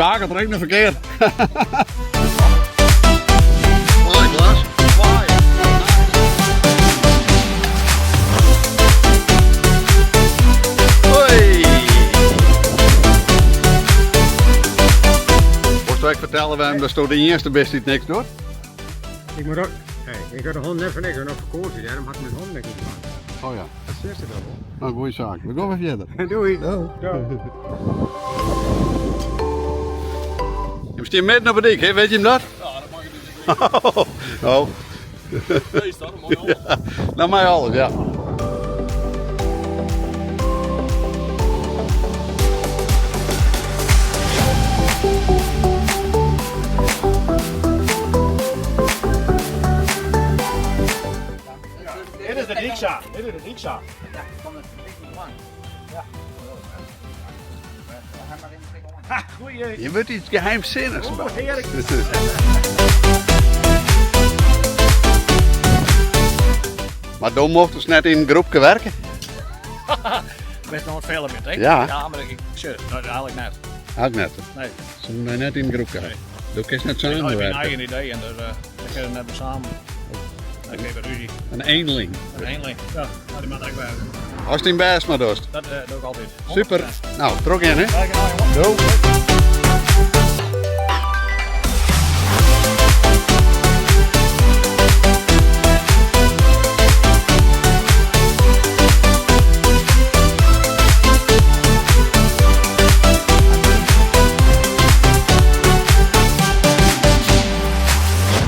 skeakelt er ek noch ferkeard. Moai, Klaas. Moai. Hoi. Wolst ek fertelle wêrom datsto de ienste bist dy't niks docht? Ik moet ook. Hey, ik had de hond net van ik ben op vakantie, daarom had ik mijn hond net niet Oh ja. Dat zegt ze dan wel. Nou, goeie zaak. We gaan weer verder. Doei. Doei. Doei. Je staat midden op de dik, hè? Weet je hem dat? Ja, dat mag ik dus niet. Oh. Feest, dat mag alles. Nou, mij alles, ja. Dit is de Rixa. Dit is de Rixa. Ja, van het publiek lang. Ja. Ha, goeie. Je wordt iets geheimzinnigs. Oh, heerlijk. Maar dan mocht dus net in een groepje werken. Best nog wat veel meer, hè? Ja. Ja, maar ik zit, nou, eigenlijk net. Had net. Nee. Ze moeten net in een groepje. Nee. Dat is net Ik samen heb mijn werken. eigen idee en daar, daar kunnen we net samen. Dan geef ik ruzie. Een eenling. Een eenling. Ja, nou, die mag ik werken. Als het in best maar doet. Dat doe ik altijd. Super. Nou, trok in hè. Kijk nou, jongen. Doei.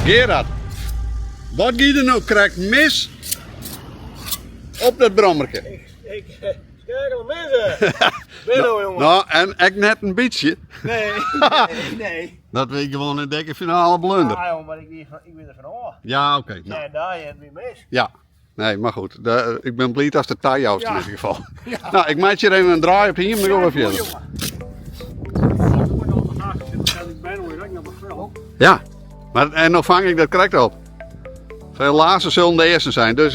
Gerard, wat gaat er nou correct mis op dat brommerke? Ik schakel mis. Benno, jongen. Nou, en ik net een beetje. Nee, nee, nee. Dat weet ik gewoon een dikke finale blunder. Ja, jongen, maar ik ben er van af. Ja, oké. Nou, Ja, daar je het weer mis. ja. Nee, maar goed. Ik ben blij als de taai juist in Ja. ieder geval. Nou, ik maak hier even een draai op hier en dan gaan we verder. Ja, maar en dan vang ik dat correct op. Veel laatste zullen de eerste zijn, dus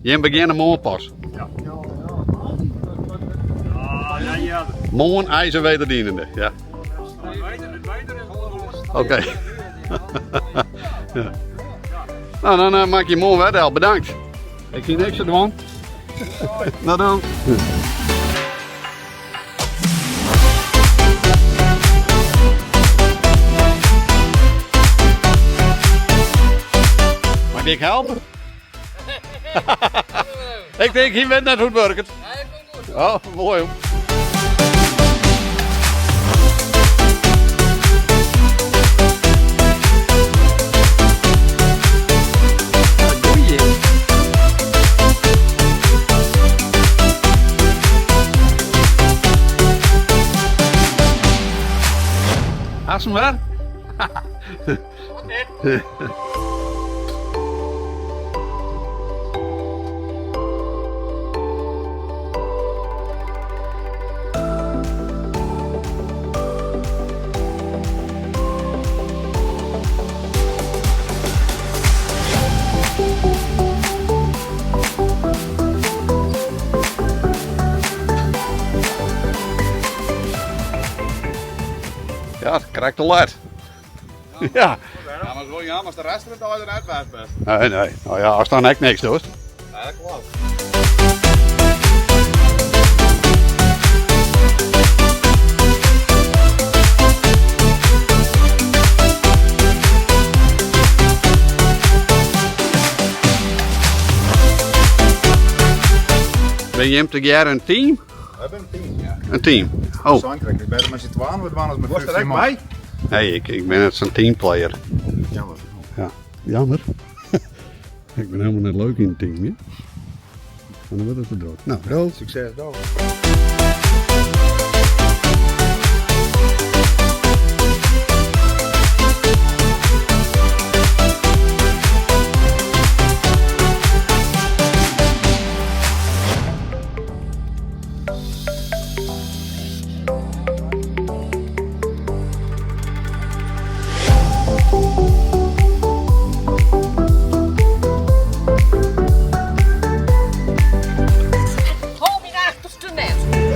je begint morgen pas. Ja. Ja, ja. Morgen ijzer wederdienende, ja. Oké. Ja. Nou, dan maak je morgen verder. Bedankt. Ik zie niks te doen. Nou dan. Mag ik helpen? Ik denk, hier bent net goed werken. Oh, mooi hoor. Goeie. Hast du hem weer? Ja, het krijgt de laat. Ja. Ja, maar het is wel jammer als de rest van de dag eruit was best. Nee, nee. Nou ja, als dan echt niks doet. Ja, dat klopt. Ben je hem te jaren een team? We hebben een team, ja. Een team. Oh, Zankrijk, ik ben er met z'n twaalf, we waren als met Was er 15 echt man. bij? nee, ik ben net zo'n teamplayer. Jammer. Ja, jammer. Ik ben helemaal net leuk in het team, hè? En dan wordt het te druk. Nou, rood. Succes, dag. Hou mijn achterste net.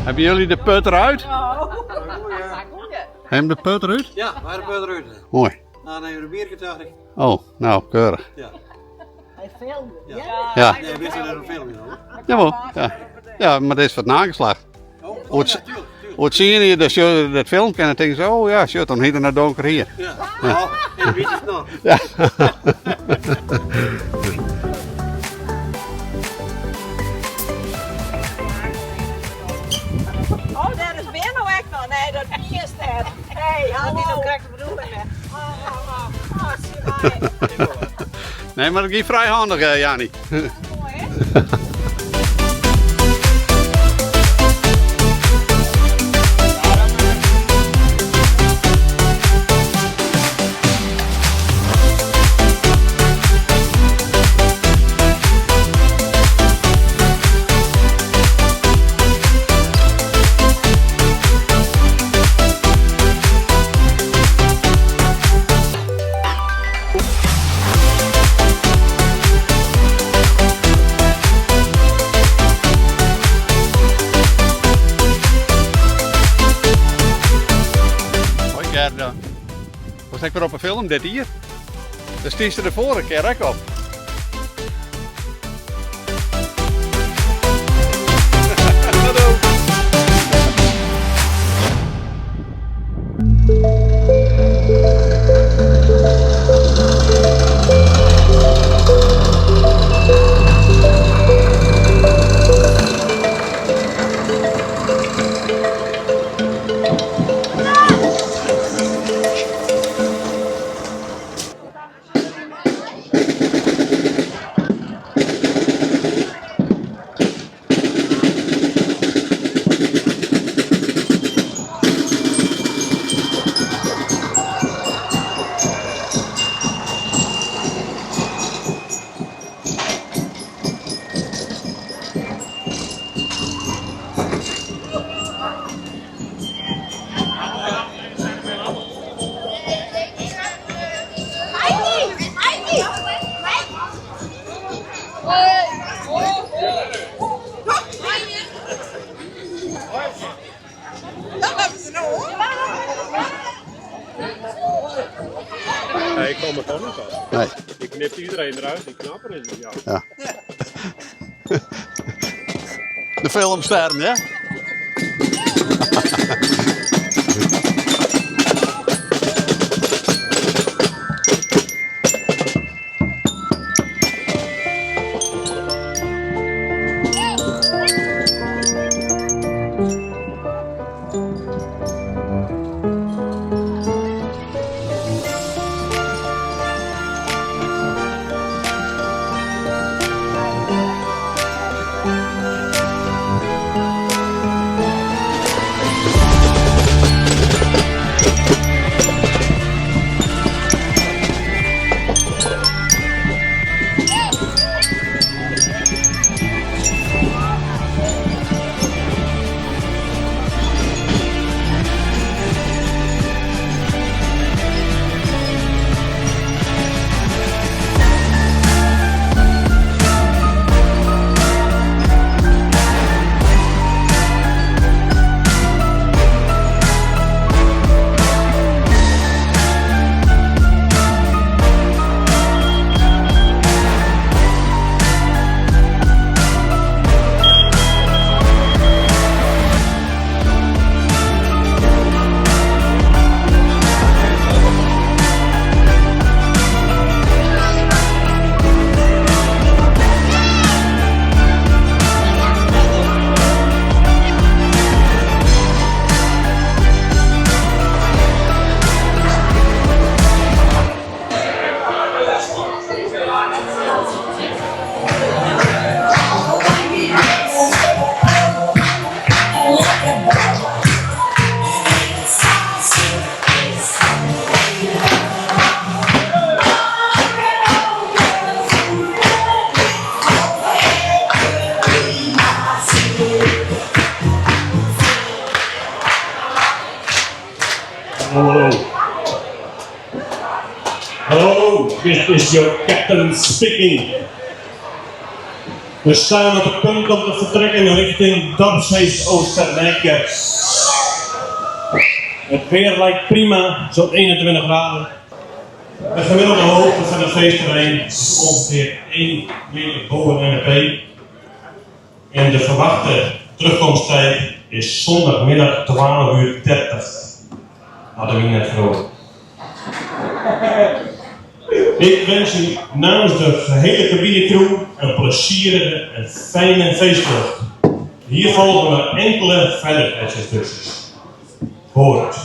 Hebben jullie de put eruit? Hebben de put eruit? Ja, wij de put eruit. Mooi. Nou, neem een biertje, dacht ik. Oh, nou, keurig. Ja. Hij filmde. Ja. Ja. Nee, wist je dat een film, joh? Jawel. Ja. Ja, maar dit is wat nageslacht. Oh, Ooit- ja, tuurlijk, tuurlijk. Ooit zie je dat, je dat filmpje en dan denk je zo, oh ja, shit, dan heet het naar donker hier. Ja. Oh, en wie is het nog? Ja. Oh, daar is weer nou echt nog. Nee, dat is het. Hey, hallo. Dat is nou correct de bedoeling, hè. Oh, oh, oh. Oh, zie mij. Nee, maar dat ging vrij handig, Jani. Mooi, hè? Hoi Gerda. Was ik weer op een film dit hier? Daar stiest ze de vorige keer ook op. Hallo. Heidi! Heidi! Nee, ik kwam er gewoon niet af. Nee. Je knipt iedereen eruit die knapper is dan jou. Ja. De filmsterren, hè? Hello. Hello, this is your captain speaking. We staan op het punt om te vertrekken richting Dorpsfeest Oosterwijtwerd. Het weer lijkt prima, zo'n 21 graden. De gemiddelde hoogte van het feestterrein is ongeveer 1 meter boven NAP. En de verwachte terugkomsttijd is zondagmiddag 12 uur 30. Hadden we net gehoord. Ik wens u namens de gehele cabinecrew een plezierige en fijne feestvlucht. Hier volgen nog enkele veiligheidsinstructies. Hoort.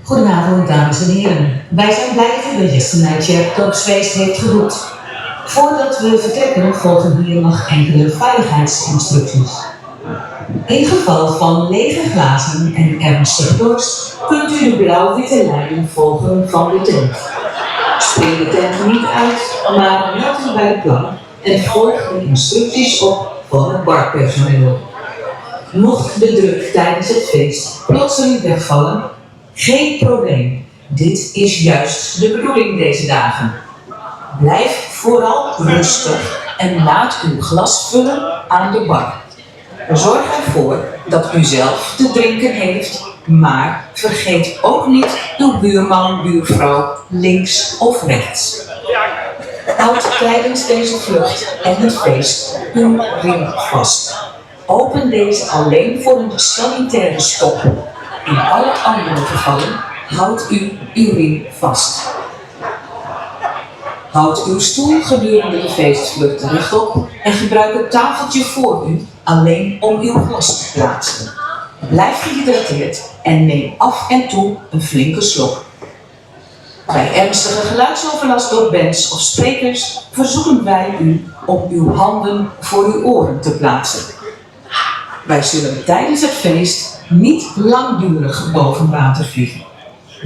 Goedenavond, dames en heren. Wij zijn blij dat u bij Yesternight Dorpsfeest heeft geboekt. Voordat we vertrekken volgen hier nog enkele veiligheidsinstructies. In geval van lege glazen en ernstige dorst kunt u de blauw-witte lijnen volgen van de tent. Spring de tent niet uit, maar meld u bij de plank en volg de instructies op van het barpersoneel. Mocht de druk tijdens het feest plotseling wegvallen, geen probleem. Dit is juist de bedoeling deze dagen. Blijf vooral rustig en laat uw glas vullen aan de bar. Zorg ervoor dat u zelf te drinken heeft, maar vergeet ook niet uw buurman, buurvrouw links of rechts. Houd tijdens deze vlucht en het feest uw riem vast. Open deze alleen voor een sanitaire stop. In alle andere gevallen houdt u uw riem vast. Houd uw stoel gedurende de feestvlucht rechtop en gebruik het tafeltje voor u alleen om uw glas te plaatsen. Blijf gehydrateerd en neem af en toe een flinke slok. Bij ernstige geluidsoverlast door bands of sprekers verzoeken wij u om uw handen voor uw oren te plaatsen. Wij zullen tijdens het feest niet langdurig boven water vliegen.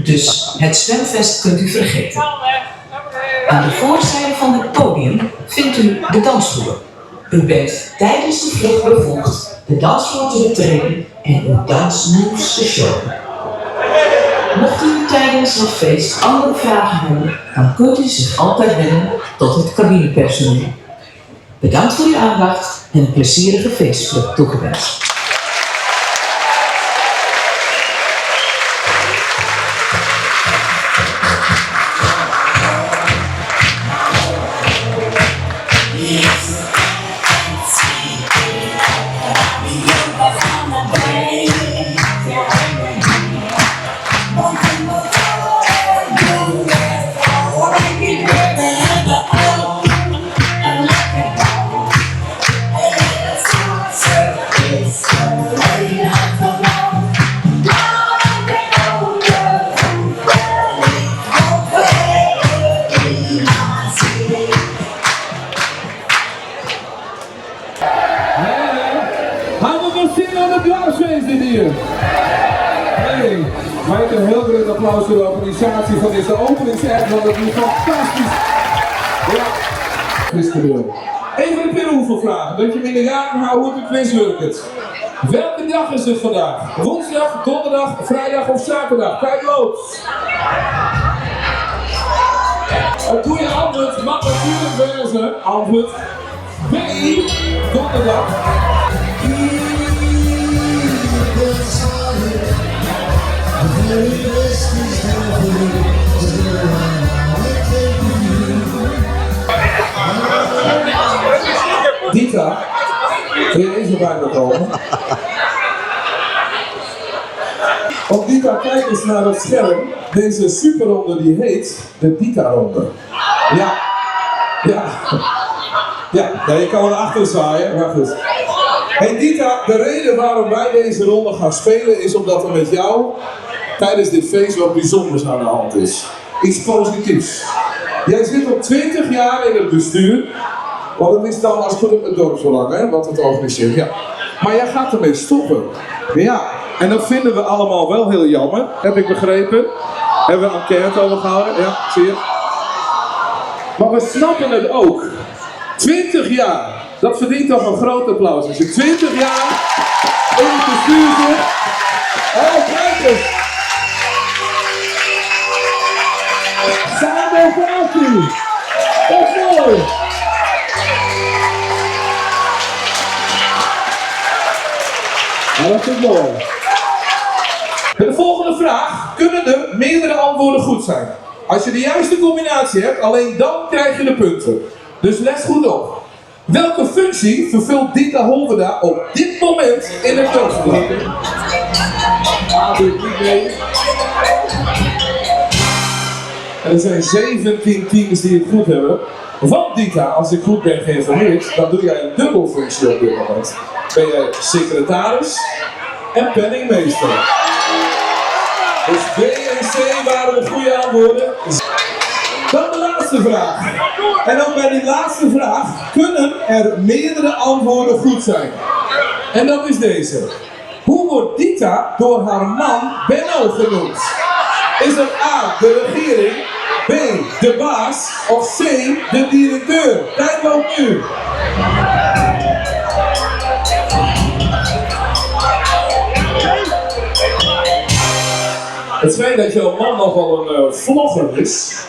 Dus het zwemvest kunt u vergeten. Aan de voorzijde van het podium vindt u de dansvloer. U bent tijdens de vlucht bevoegd de dansvloer te betreden en uw dansmoves te showen. Mocht u tijdens het feest andere vragen hebben, dan kunt u zich altijd wenden tot het cabinepersoneel. Bedankt voor uw aandacht en een plezierige feestvlucht toegewenst. Hawwe we sin oan it doarpsfeest dit jier? Hey, mag ik in hiel grut applaus foar de organisaasje fan dizze openingsact, want it wie fantastysk. Ja, quizgebeuren. Even in pear oefenfragen, dat je 'm yn de gaten houdt hoe't de quiz wurket. Welke dag is het vandaag? Woensdag, donderdag, vrijdag of zaterdag? Tijd loopt. Het goede antwoord mag natuerlik wêze. Antwoord B, donderdag. Dita, wil je even bij me komen? Want Dita, kijk eens naar het scherm. Deze superronde die heet de Dita-ronde. Ja, ja. Ja, ja, je kan wel achter zwaaien, maar goed. Hey Dita, de reden waarom wij deze ronde gaan spelen is omdat er met jou tijdens dit feest wat bijzonders aan de hand is. Iets positiefs. Jij zit al 20 jaar in het bestuur. Want het is dan als het goed is het dorpsbelang, hè, wat het organiseert. Ja. Maar jij gaat ermee stoppen. Ja, en dat vinden we allemaal wel heel jammer, heb ik begrepen. Hebben we een enquête over gehouden, ja, zie je. Maar we snappen het ook. 20 jaar, dat verdient toch een groot applaus. Als je 20 jaar in het bestuur zit. Oh, kijk eens. Staande ovatie. Dat is mooi. Nou, dat vind ik mooi. Bij de volgende vraag kunnen er meerdere antwoorden goed zijn. Als je de juiste combinatie hebt, alleen dan krijg je de punten. Dus let goed op. Welke functie vervult Dita Holverda op dit moment in het dorpsbelang? A doet niet mee. En er zijn 17 teams die het goed hebben. Want Dita, als ik goed ben geïnformeerd, dan doe jij een dubbelfunctie op dit moment. Ben jij secretaris en penningmeester. Dus B en C waren de goede antwoorden. Dan de laatste vraag. En ook bij die laatste vraag kunnen er meerdere antwoorden goed zijn. En dat is deze. Hoe wordt Dita door haar man Benno genoemd? Is dat A, de regering, B, de baas of C, de directeur? Tijd loopt nu. Het schijnt dat jouw man nogal een vlogger is.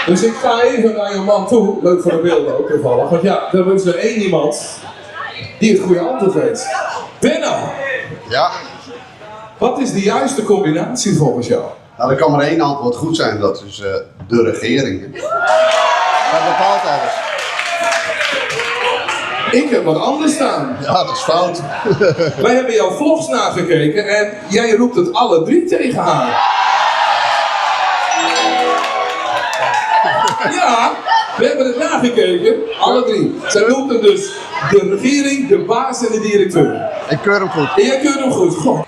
Dus ik ga even naar jouw man toe. Leuk voor de beelden ook toevallig. Want ja, er is er één iemand die het goede antwoord weet. Benno, Ja. wat is de juiste combinatie volgens jou? Nou, er kan maar één antwoord goed zijn, dat is de regering. Dat bepaalt alles. Ik heb wat anders staan. Ja, dat is fout. Wij hebben jouw vlogs nagekeken en jij roept het alle drie tegen haar. Ja, we hebben het nagekeken, alle drie. Zij noemt hem dus de regering, de baas en de directeur. Ik keur hem goed. En jij keurt hem goed. Goh.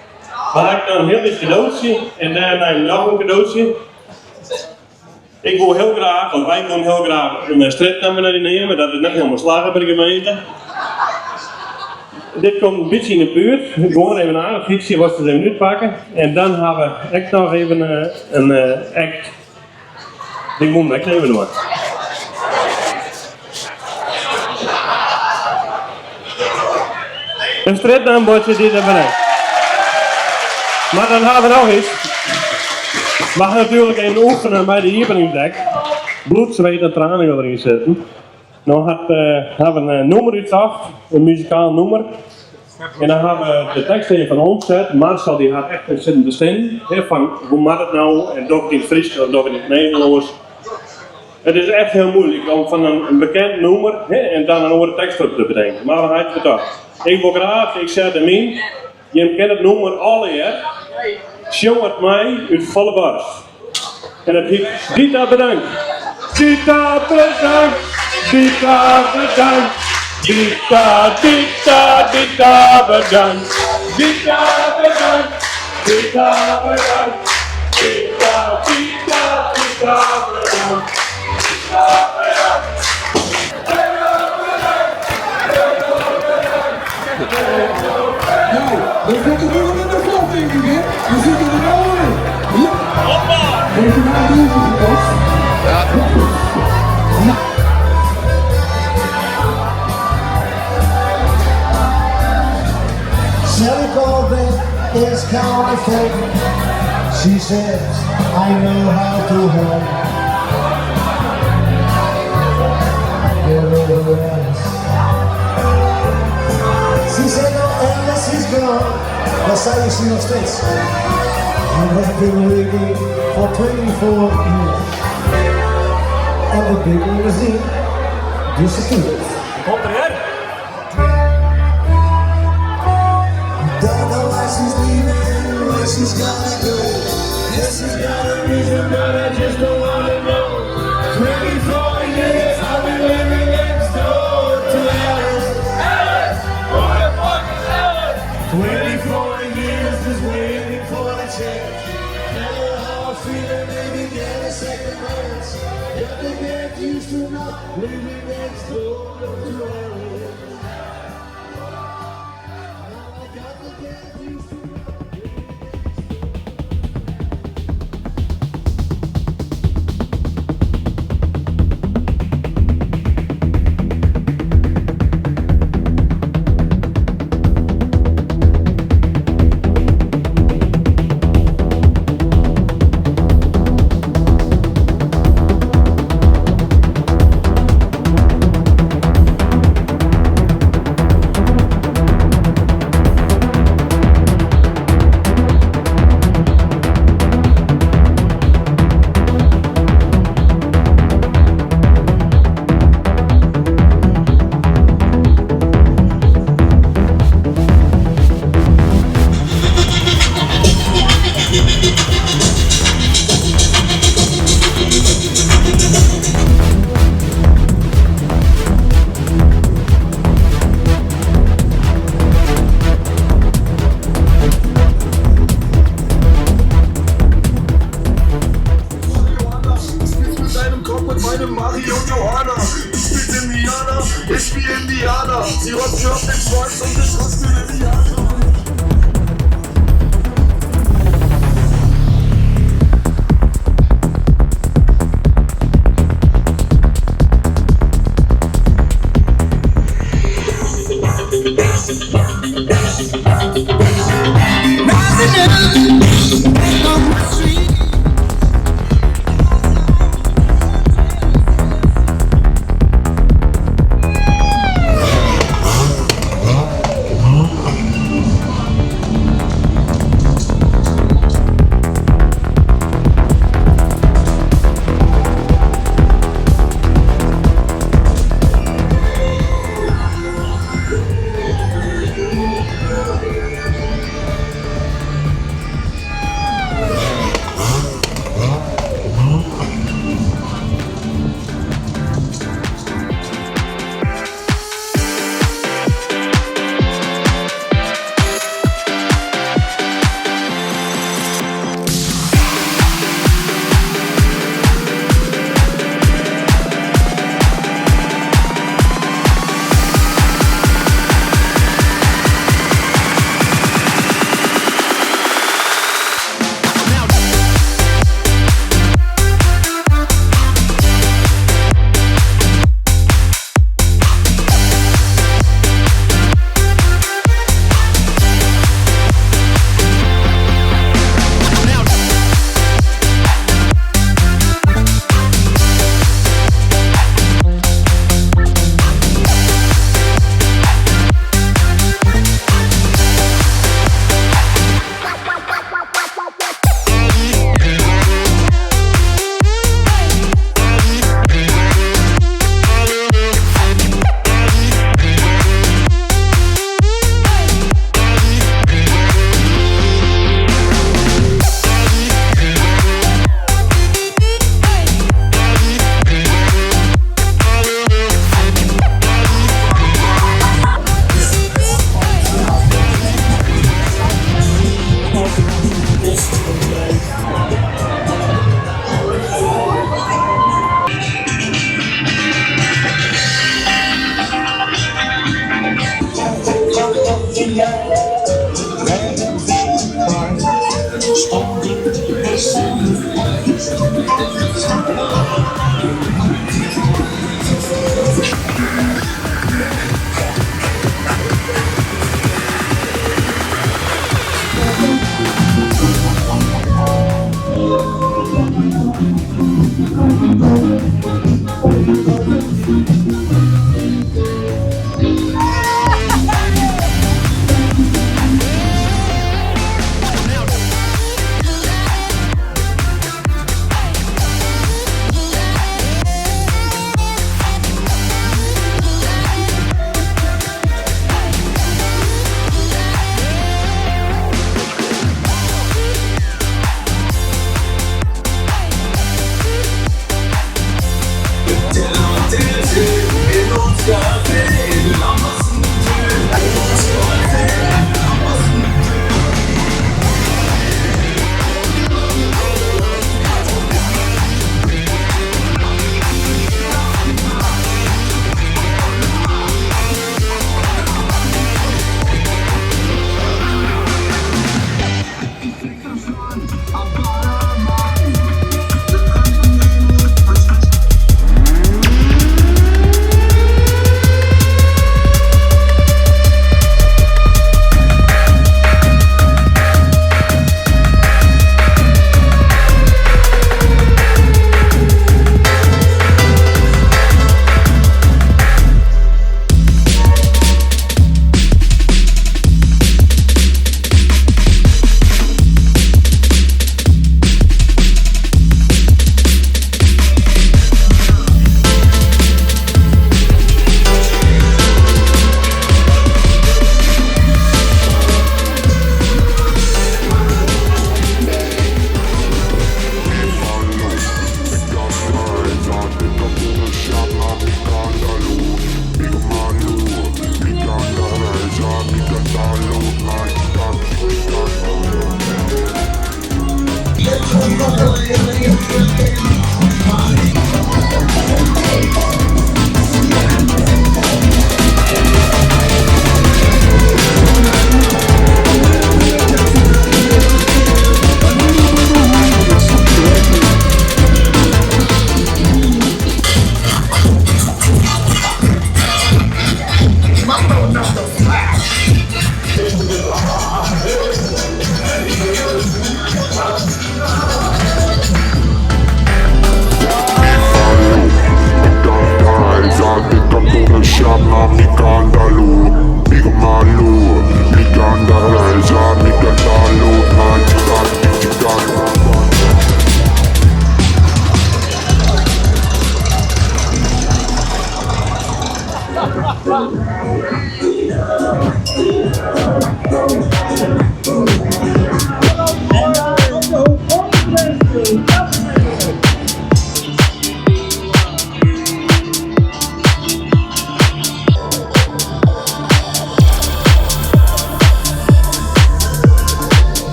Maar ik dan een heel lief cadeautje en daarna nog een cadeautje. Ik wil heel graag, want wij willen heel graag een straatnummer naar die nemen, dat is net helemaal slagen bij de gemeente. Dit komt een beetje in de buurt. Gewoon even een aardig ietsje, was het even uitpakken. En dan hebben we echt nog even een act. Die moet ik even doen. Een straatnaambordje dit erbij. Maar dan hebben we nog iets. We gaan natuurlijk even oefenen bij de openingsdek. Bloed, zweet en tranen wil erin zitten. Nou hebben we een nummer uitgezocht, een muzikaal nummer. En dan hebben we de tekst even van ons gezet. Marcel die had echt een zittende zin. Hè, van hoe moet het nou? En doch het in het Fries of doch het in het Nederlands. Het is echt heel moeilijk om van een bekend nummer, hè, en dan een andere tekst op te bedenken. Maar we hebben het bedacht. Ik wil graag, ik zet hem in. Je kent het nummer al eer. Zong het mij uit volle borst. En het heet Dita bedankt. Dita bedankt. Dita bedankt. Dita, Dita, Dita bedankt. Dita bedankt. Dita bedankt. Dita, Dita, Dita bedankt. Dita bedankt. Nou, dat komt er nu wel in de vlog, denk ik, hè? We zitten er nou in. Ja. Heeft u nou een doeltje gepast? Ja. Nou. Sally called back, it's counterfeit. She says, I know how to help. Get over Alice. She said, no, Alice is gone. Maar zij is hier nog steeds. You have been waiting for 24 years. And the big limousine disappeared. Komt er her? Don't know why she's leaving, where she's gonna go. Yes, she's got a reason, but I just don't wanna know. 24 years I've been living next door to Alice. Alice! Who the fuck is Alice? 24 years just waiting for the chance. Tell her how I'm feeling, maybe get a second glance. Got to get used to not living next door to Alice. Now I got to get used to not living next door. Back on the street.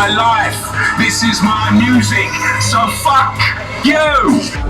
life. This is my music. So fuck you!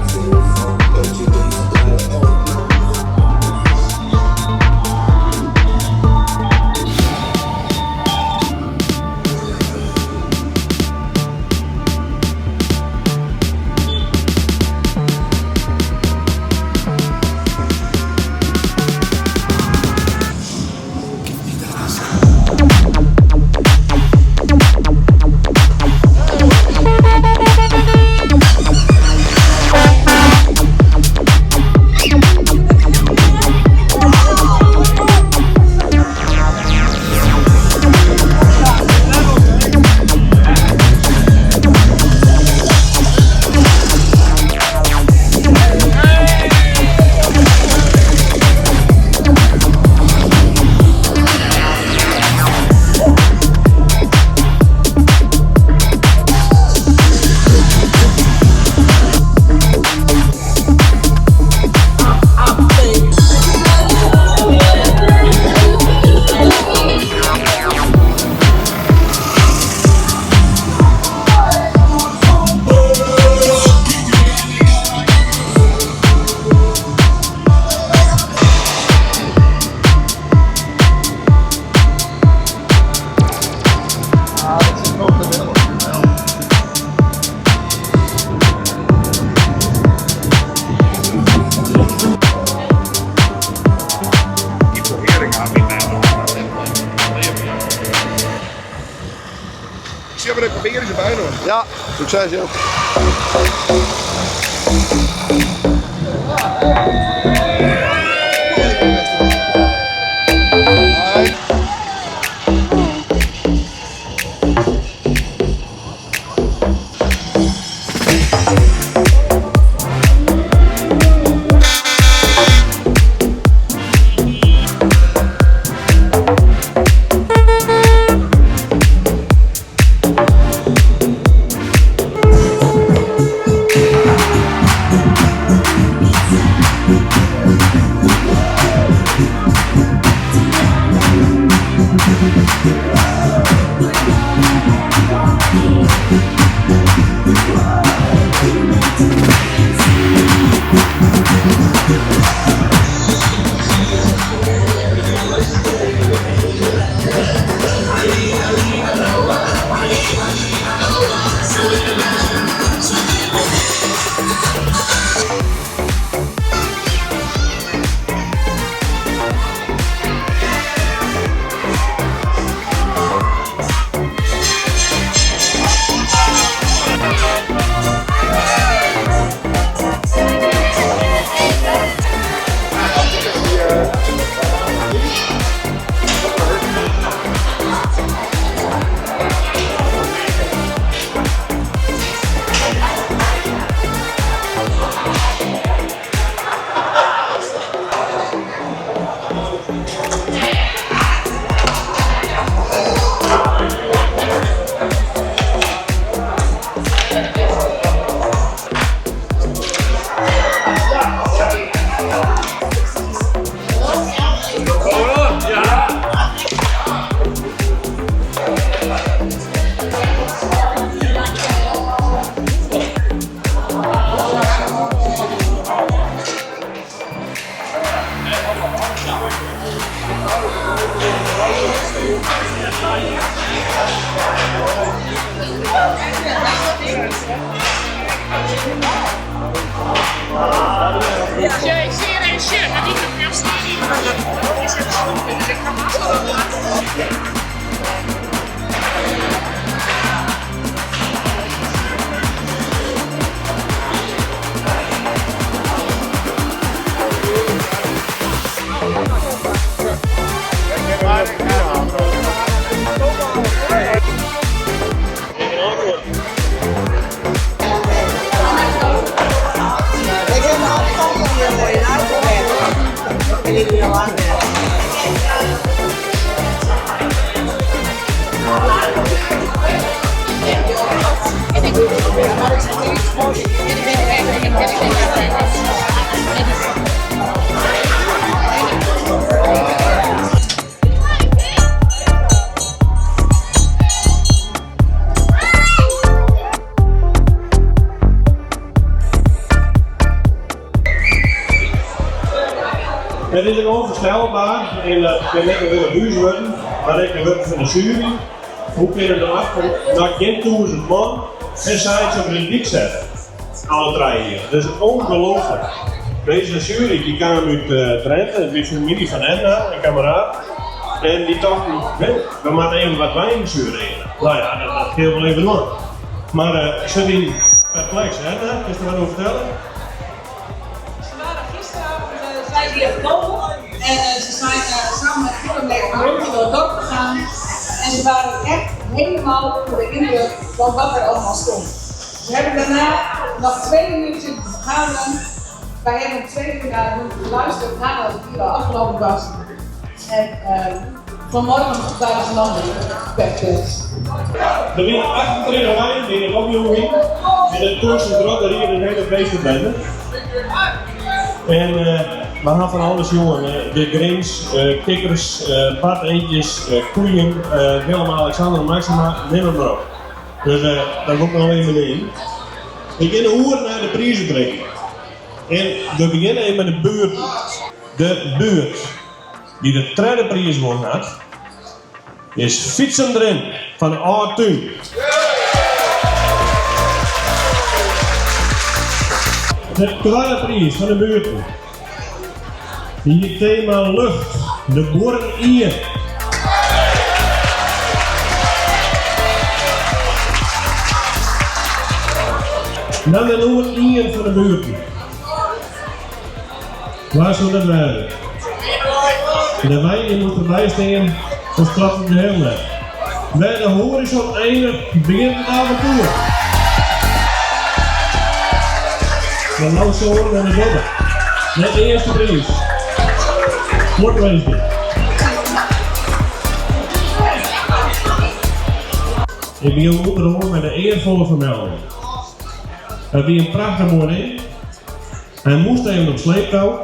Ja, sukses joh. It is ek onvoorstelbaar, en dat binne net allinnich ús wurden, mar ek de wurden fan de sjuery, hoe kinne de noch gjin 1000 man en sayts op de dyk sette? Alle 3 jier. Dat is ongelooflijk. Deze sjuery die kaam út Drenthe, it wie familie fan Edna, in kameraad. En dy tochten, we moatte even wat weinen sjuerearje. No ja, dat kinne we wol even dwaan. Mar se wienen perpleks. Edna, kinst der wat oer fertelle? Ze waren gisteravond zijn ze hier gekomen en ze zijn samen met Willem een rondje door het dorp gegaan. En ze waren echt helemaal onder de indruk van wat er allemaal stond. Ze hebben daarna nog 2 uur zitten vergaderen. Wij hebben 2 uur naar hen geluisterd nadat het hier al afgelopen was. En vanmorgen waren ze nog perplex. Er wienen 38 weinen dy't it opjûn hienen en it kosten drok dat hier in hele feestbende. En we ha fan alles sjoen, de grins, kikkers, pateentjes, koeien, Willem-Alexander, Maxima, nim it mar op. Dus dat wol ik noch even neame. We geane oer nei de priisútrikking. En we begjinne even mei de buert. De buert dy't de tredde priis wûn hat, is Fytsen Derin fan de Âld-Tún. De twadde priis fan de buerten hie it tema lucht, de buorren ien. Dan de nûmer ien fan de buerten. Wa soe dat wêze? De wein dy moast derby stean, oars klopt it geheel net. Wêr de hoarizon eindigt, begjint it aventoer. De Lausoren en de Dobbe. Net de earste priis. Fuortwinskje. Ik begjin ûnderoan mei de earfolle fermelding. It wie in prachtich moai ding. Hy moast even op sleeptou,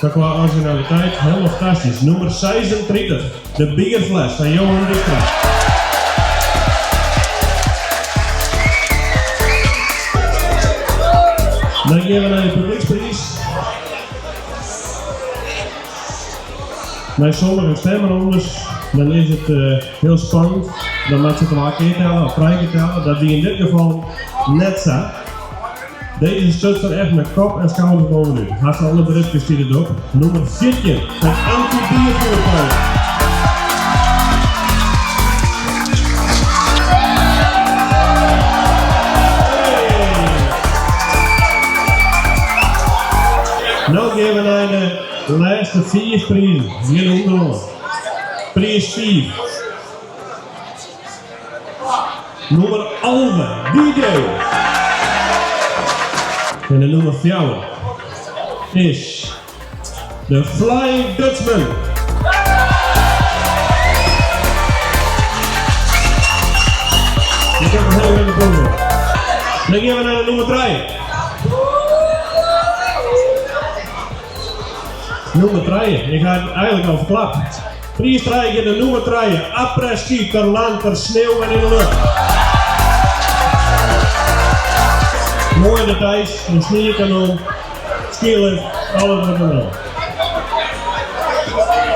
mar kwa orizjinaliteit hielendal fantastysk. Nûmer 36, de bierfles fan Johan Dijkstra. Dan gean we nei de publykspriis. Nei sommige stemrondes dan is it hiel spannend. Dan moat se twa kear telle of trije kear telle. Dat wie yn dit gefal net sa. Deze stuts er echt met kop en skouders bovenút. Hast alle berichtjes stiet it op. Nûmer 14, it anti-biervoertuig. No gean we nei de lêste fiif prizen. We gean ûnderoan. Priis fiif. Nûmer 11, DJ. En de nûmer fjouwer is de Flying Dutchman. Ik heb een hele proef. Dan gean we nei de nûmer trije. Nûmer trije, ik ha it eigenlik al ferklapt. Priis trije giet nei nûmer trije, Après-ski ter land, ter sneeuw en in de lucht. Moaie details, in sniekanon, skylift, alles wat der oan.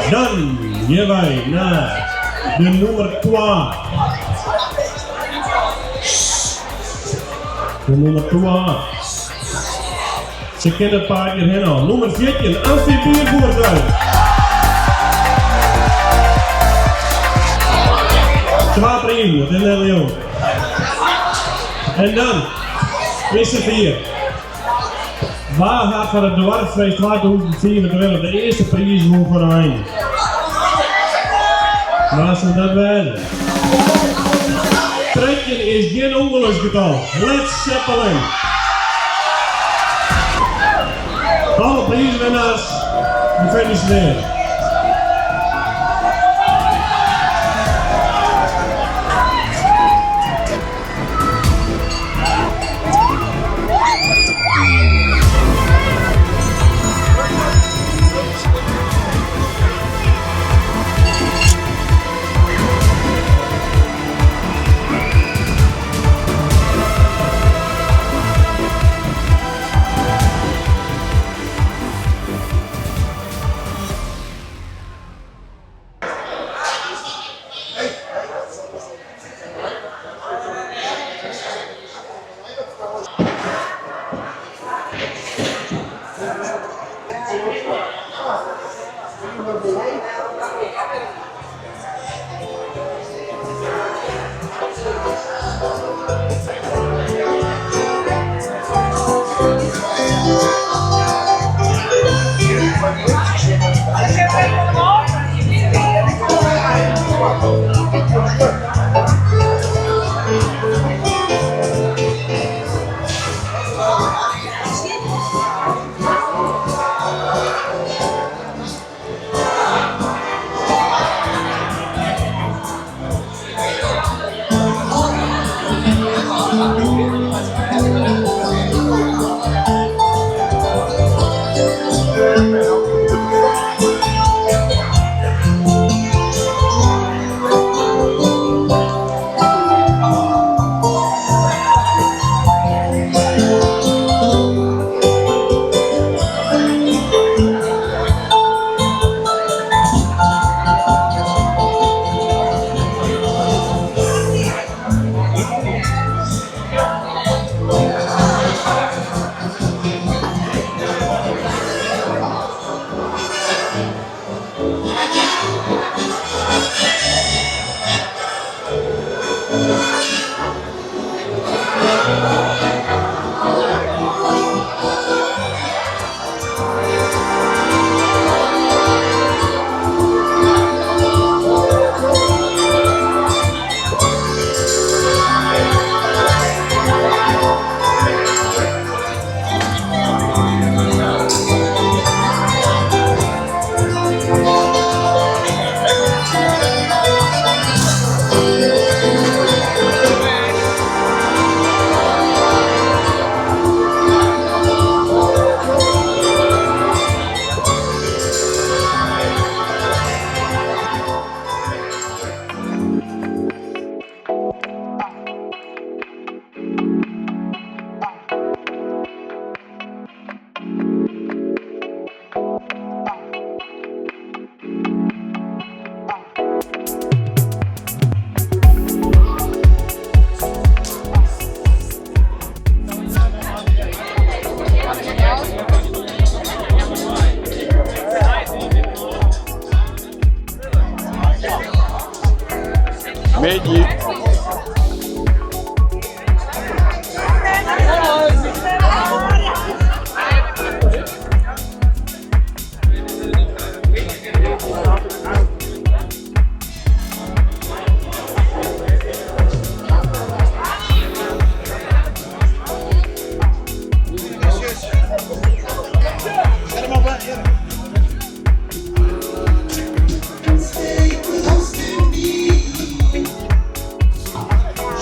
Dan gean wy nei de nûmer twa. De nûmer twa. Se kinne it paad hjir hinne al. Nûmer 14, amfibiervoertuig. Twa prizen, dat is net leau. En dan is se fier. Wa hat foar it doarpsfeest 2025 de earste priis wûn foar de weinen? Wa soe dat wêze? 13 is gjin ûngeloksgetal. Led Zeppelin. Alle priiswinnaars gefeliciteerd. Middei.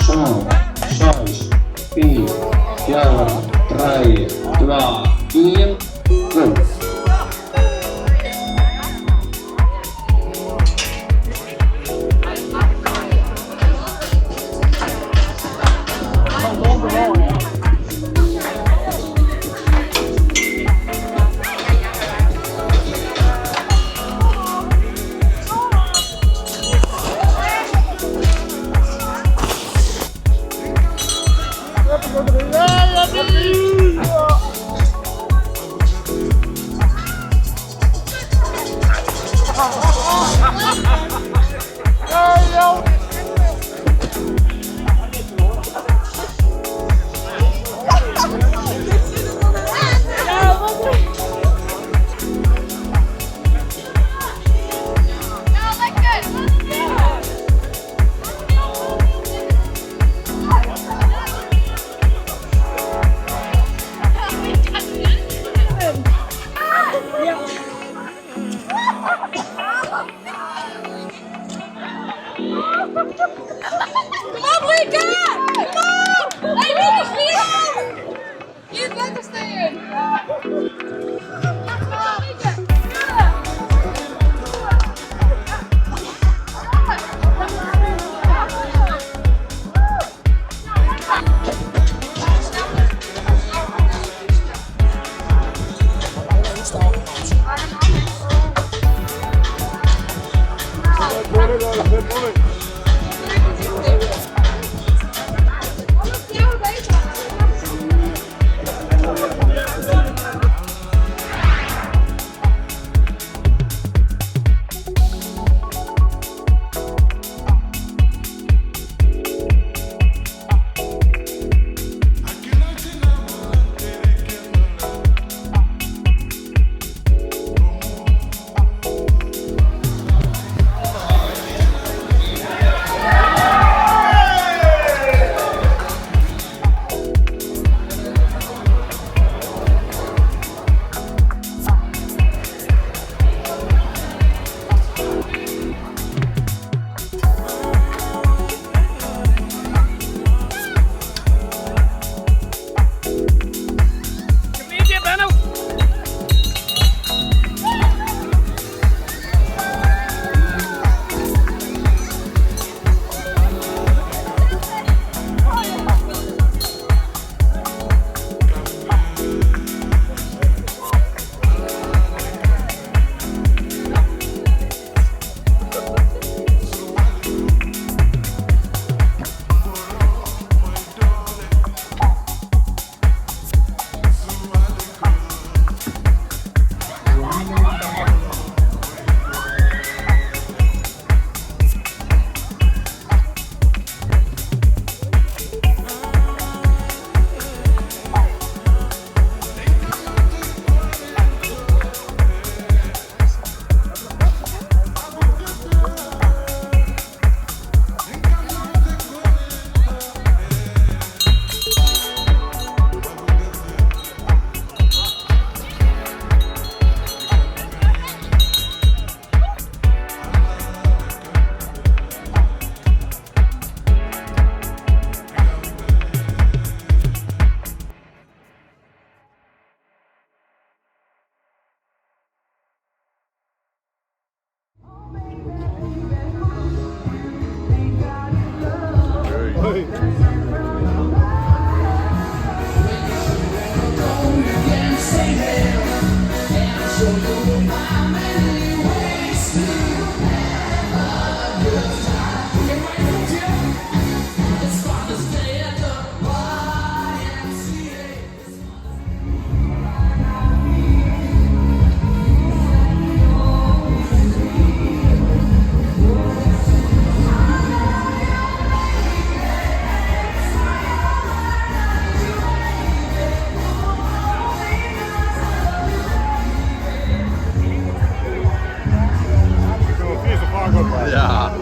Sân, seis, fiif, fjouwer, trije, twa, ien, go! Ja.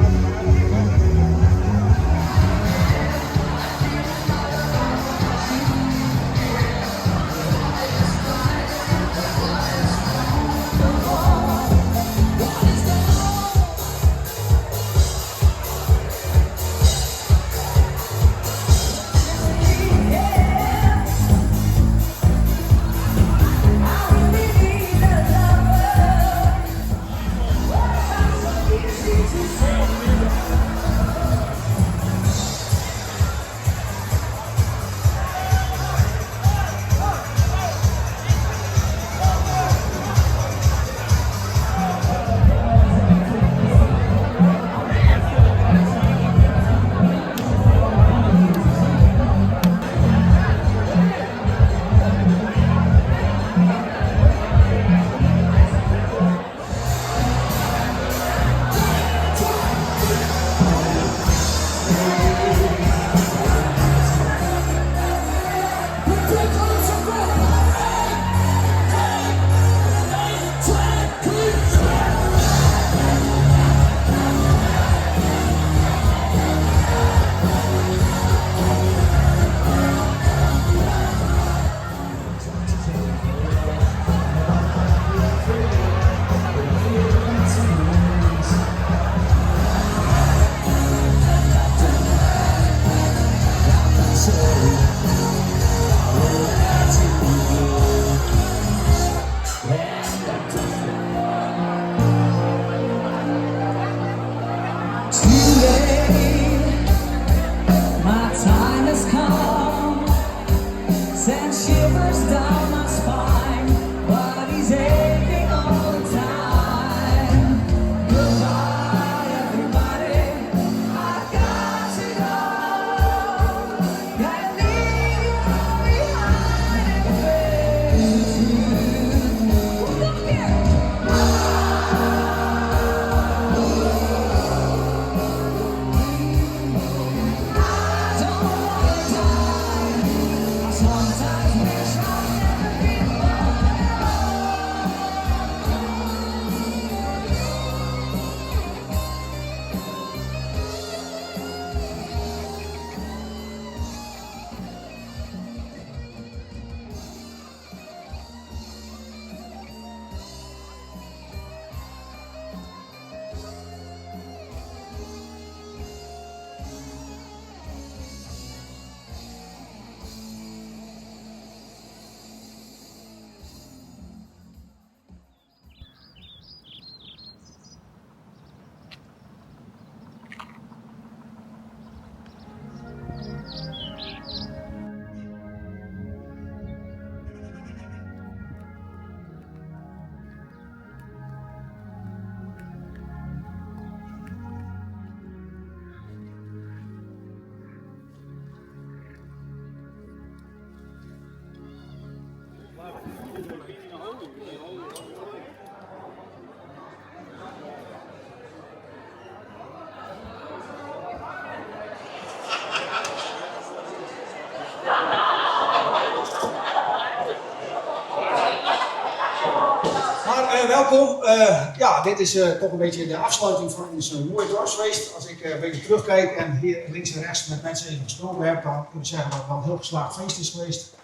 Maar eh, welkom. Eh, ja, dit is eh, toch een beetje de afsluiting van ons mooie dorpsfeest. Als ik een beetje terugkijk en hier links en rechts met mensen even gesproken heb, dan kun ik zeggen dat het wel een heel geslaagd feest is geweest.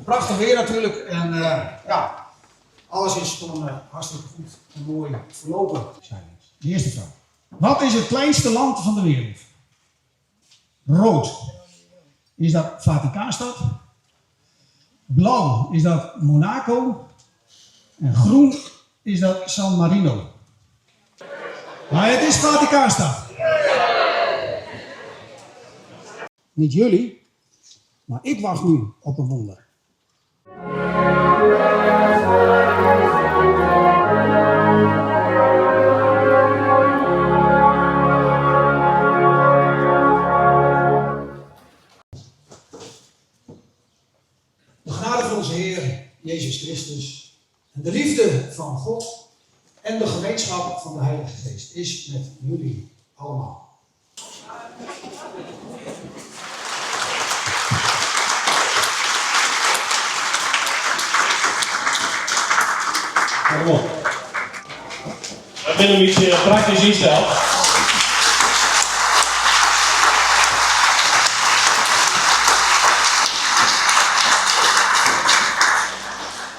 Prachtig weer natuurlijk en ja, alles is gewoon hartstikke goed en mooi verlopen. De eerste vraag. Wat is het kleinste land van de wereld? Rood. Is dat Vaticaanstad? Blauw is dat Monaco? En groen is dat San Marino? Maar het is Vaticaanstad. Niet jullie, maar ik wacht nu op een wonder. De genade van onze Heer Jezus Christus en de liefde van God en de gemeenschap van de Heilige Geest is met jullie allemaal. Dat bin in bytsje praktysk ynsteld.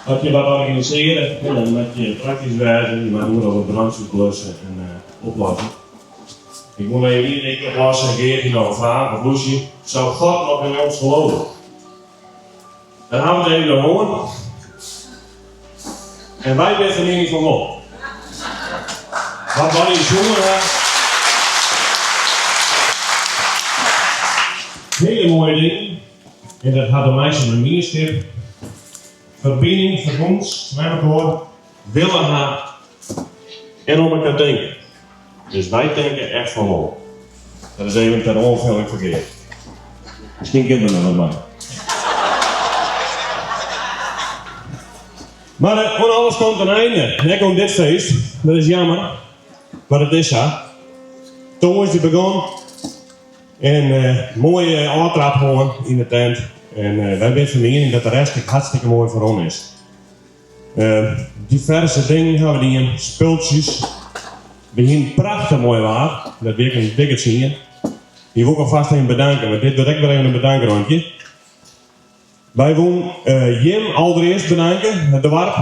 As je wat organisearje, dan moat je praktysk wêze, je moatte oeral wat brantsjes blusse en oplosse. Ik wol even ien ding oplosse, Geert hie noch in fraach of Loesje, Zou God nog in ons geloven? Dêr hawwe we it even oer hân. En wy binne fan miening fan wol. Wat wy sjoen ha. Hiele moaie dingen. En dat hat te meitsjen mei mienskip, ferbining, ferbûns mei mekoar, wille ha en oan mekoar tinke. Dus wy tinke echt fan wol. Dat is even ter oanfulling foar Geert. Miskien kin der noch wat mei. Mar oan alles komt in einde. Ek oan dit feest. Dat is jammer, mar it is sa. Tongersdei begûn en moaie ôftrap hân yn de tent. En wy binne fan miening dat de rest ek hartstikke moai ferrûn is. Diverse dingen hawwe we dien, spultsjes. We hienen prachtich moai waar, dat wie ek in dikke tsien. Dy wol ik alfêst even bedanke, want dit wurdt ek wer even in bedankrondje. Wy woenen jim alderearst bedanke, it doarp,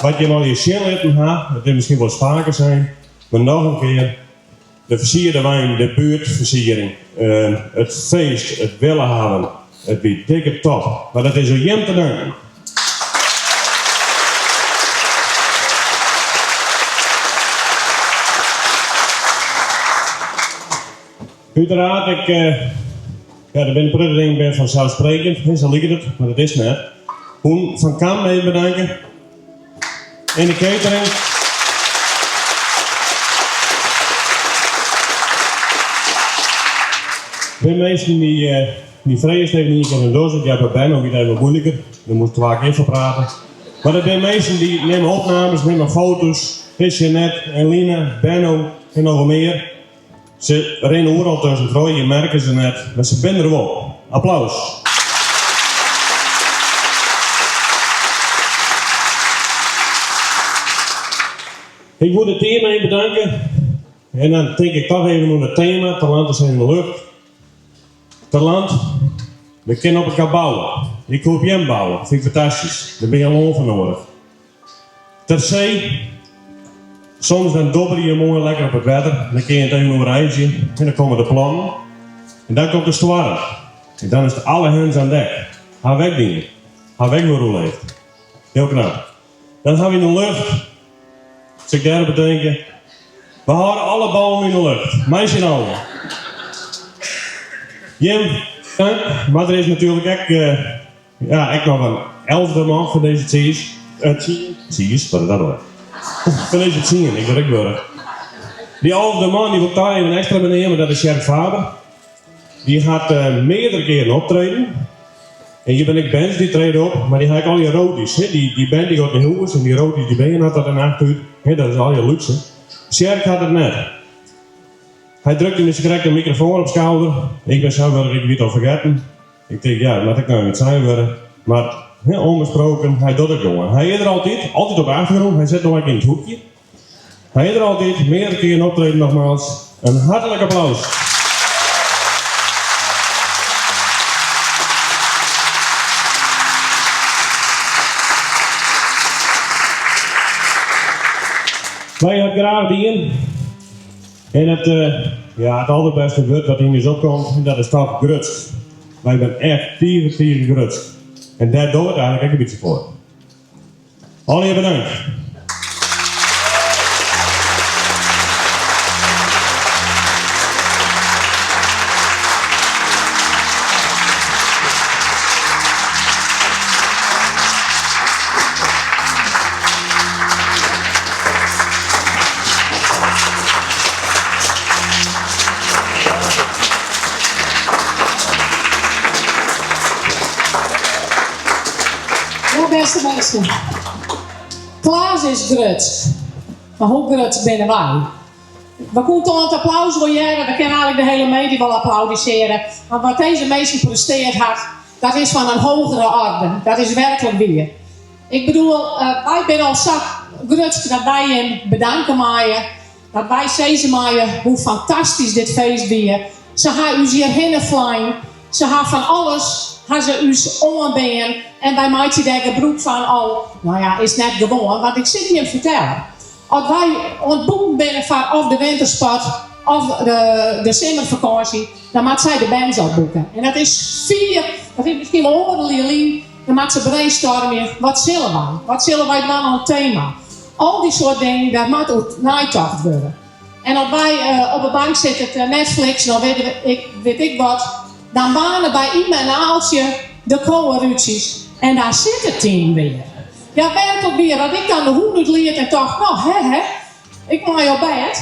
wat jim allegear sjen litten ha. It is miskien wolris faker sein, mar noch in kear. De fersierde wein, de buertfersiering, it feest, it wille hawwen, it wie dikke top. Mar dat is oan jim te danken. Uteraard, ik, ja, der binne in protte dingen binne fanselfsprekend, sa liket it, mar dat is net. Hoen van Kamp even bedanke. En de catering. Binne minsken dy't dy fregest even ien kear en dos it. Ja, by Benno wie it even wat moeilijker. Dêr moast twa kear foar prate. Mar der binne minsken dy't nimme opnames, nimme foto's. Jeanette, Eline, Benno en noch wol mear. Se rinne oeral tuskentroch, je merke se net, mar se binne der wol. Applaus! Ik woe it team even bedanke. En dan tink ik toch even oan it tema, Talanten zijn in de lucht. Talant, we kinne op elkoar bouwe. Ik hoop jim bouwe, fyn ik fantastysk. Dêr bin je al oan foar noadich. Ter see, soms dan dobberje je moai lekker op it wetter, dan kinne je it even oereizgje en dan komme de plannen. En dan komt de stoarm. En dan is it alle hens aan dek. Ha we ek dien. Ha we ek wol oerleefd. Hiel knap. Dan ha we yn de lucht, sil ik dêrop betinke, we hâlde alle ballen yn de lucht, mei syn allen. Jim, dank, mar der is natuerlik ek Ja, ek noch in elfde man fan dizze tsiis. Tsien. Tsiis, wat is dat alwer? Fan dizze tsien, ik wurd ek wurch. Dy alfde man, dy wol ik toch even ekstra beneame, dat is Sjerk Faber. Dy hat meardere kearen optreden. En hjir binne ek bands dy't trede op, mar dy ha ek allegear roadies. Dy band dy giet nei hûs en dy roadies dy wenje noch tot de nacht út. Dat is allegear lúkse. Sjerk hat it net. Hy drukte my sakrekt de mikrofoan op skouder. Ik bin sa wurch, ik wie it al fergetten. Ik tink, ja, moat ek noch even sein wurde. Mar, onbesproken, hy docht it gewoan. Hy is der altyd, altyd op de achtergrûn, hy sit no ek yn it hoekje. Hy is der altyd, meardere kearen optreden nogmaals. In hartlik applaus. Wy ha it graach dien. En it, ja, it alderbêste wurd wat yn ús opkomt, dat is toch grutsk. Wy binne echt tige, tige grutsk. En dêr dogge we it eigenlik ek in bytsje foar. Allegear bedankt. Bêste minsken, Klaas is grutsk, mar hoe grutsk binne wy? We koene oan it applaus wol hearre, we kinne eigentlik de hiele middei wol applaudisearje, mar wat dizze minsken presteard hat, dat is fan in hogere orde. Dat is werklik wier. Ik bedoel, wy binne al sa grutsk dat wy jim bedanke meie, dat wy sizze meie hoe fantastysk dit feest wie. Se ha ús hjirhinne flein, se ha fan alles ha se ús oanbean en wy meitsje dêr gebrûk fan al, no ja, is net gewoan, want ik sil jim fertelle, as wy oan it boeken binne foar of de wintersport of de simmerfakânsje, dan moat sy de bands al boeke. En dat is fier, dat is miskien wol oardel jier lyn, dan moat se brainstormje, wat sille wy? Wat sille wy dwaan oan it tema? Al dy soart dingen, dêr moat oer neitocht wurde. En as wy op 'e bank sitte te Netflixen of wit ik wat, dan baarne by Yme en Aaltsje de kowerútsjes en daar sit it team weer. Ja, werklik wier, as ik dan de hûn útliet en tocht, no hè hè, ik mei op bêd,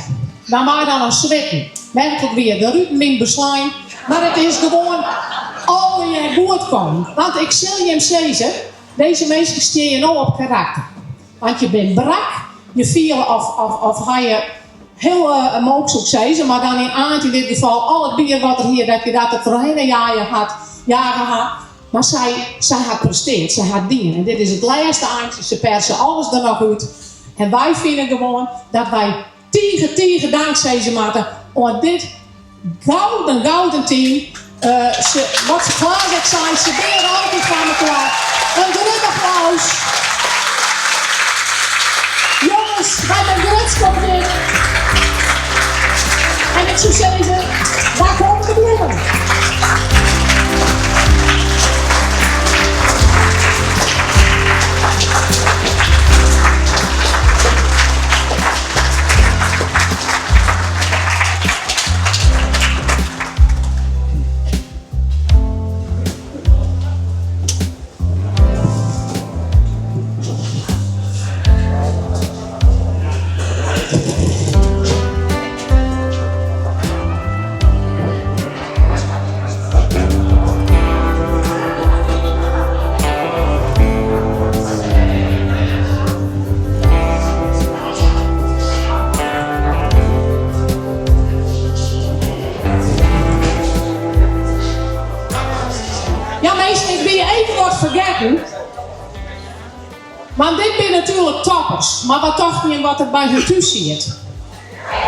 dan waard dan in switten. Werklik wier, de ruten wienen beslein, mar it is gewoan allegear goed kommen. Want ik sil jim sizze, dizze minsken stean no op karakter. Want je bin brak, je fiele of ha je hiel mook soe ik sizze, mar dan yn Aant yn dit gefal al it bier wat er hie, dat je dat der trochhinne jage hat, jage ha. Mar sy, sy hat presteard, sy hat dien. En dit is it lêste eintsje, se perse alles der noch út. En wy fine gewoan dat wy tige, tige dank sizze moatte oan dit gouden, gouden team. Se, wat Klaas ek sei, se binne der altyd foar mekoar. In grut applaus. Jonges, wy binne grutsk op dit. En ik soe sizze, waar komme de bloemen? Ja minsken, ik wie even wat fergetten. Want dit binne natuerlik toppers, mar wat tochten jim wat der by hun thús siet?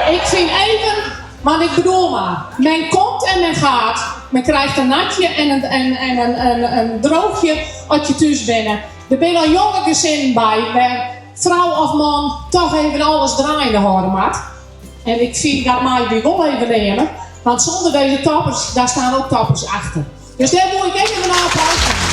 Ik fyn even, want ik bedoel mar, men komt en men gaat, men krijgt in natje en in, en, en in, in, in droogje as je thús binne. Der binne al jonge gesinnen by wêr frou of man toch even alles draaiende hâlde moat. En ik fyn dat meie wy wol even neame, want sûnder dizze toppers, daar staan ook toppers achter. Dus dêr woe ik even in applaus foar.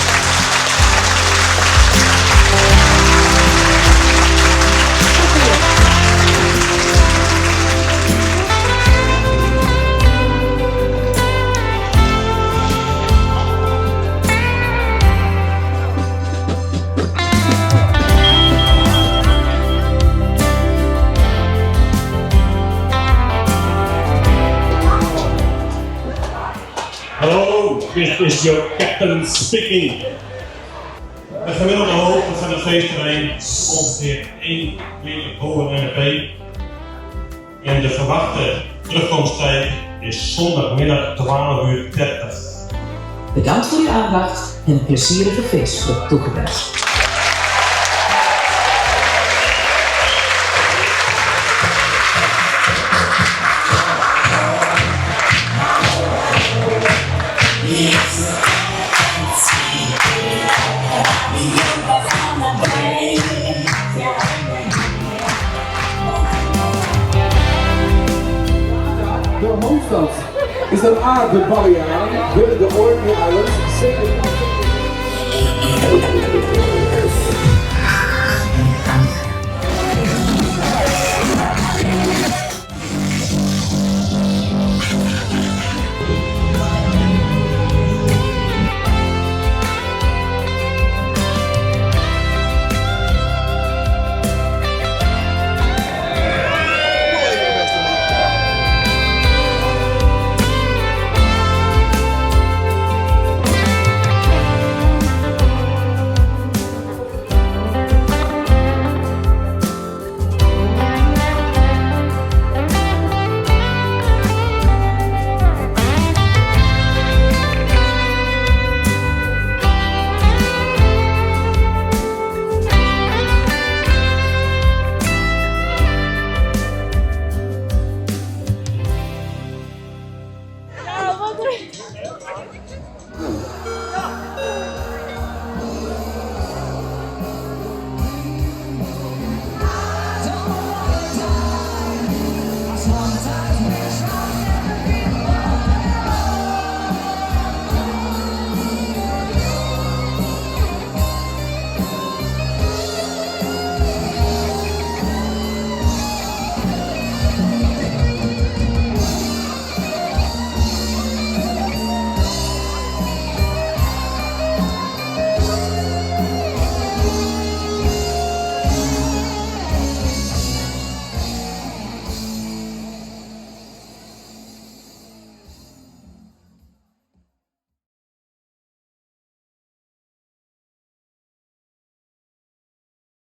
Hallo, this is your captain speaking. De gemiddelde hoogte van het feestterrein is ongeveer 1 meter boven NAP. En de verwachte terugkomsttijd is zondagmiddag 12 uur 30. Bedankt voor uw aandacht en een plezierige feestvlucht toegewenst. De hoofdstad is dan A, de Balearen, B, de Orkney Islands, C, de.